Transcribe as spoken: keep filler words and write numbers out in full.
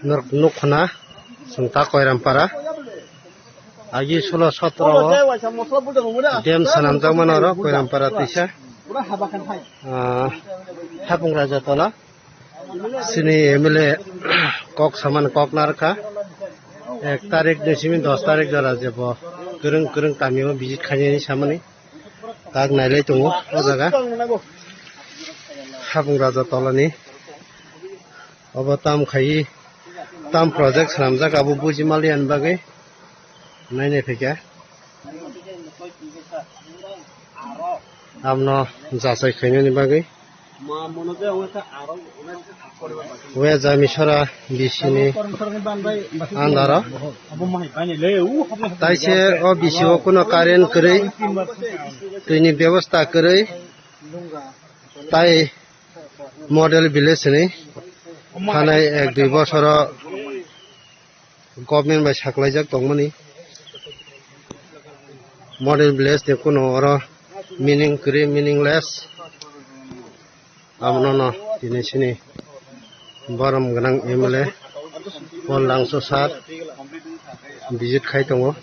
Nuk-, nukhuna, sungta Koirampara. Agi sulo sotro o dam swnamjakmano oro Koirampara tisa. Ah, Hapung Raja Tola. Sini M L A kok saman kok narkha. Ek tarik ni simi dos tarik jora jebo kwrwng kwrwng kamio visit khainani samani. Tak nailai tongo o jaga. Hapung Raja Tolani. Obo tam khai, tam project swnamjak abo buji maliya ni bagwi nainai phaikha. Abono jachai khainani bagwi. Uya jami sora B C ni andaro. Taise o B C o kuno current kwrwi, twini bebosta kwrwi, tai model village ni thanai ek dui bosoro government bai saklaijak tongmani. Model village ni kuno oro meaning kwrwi, meaningless. Abono no tini sini borom gwnang M L A Paul Langso sir visit khai tongo.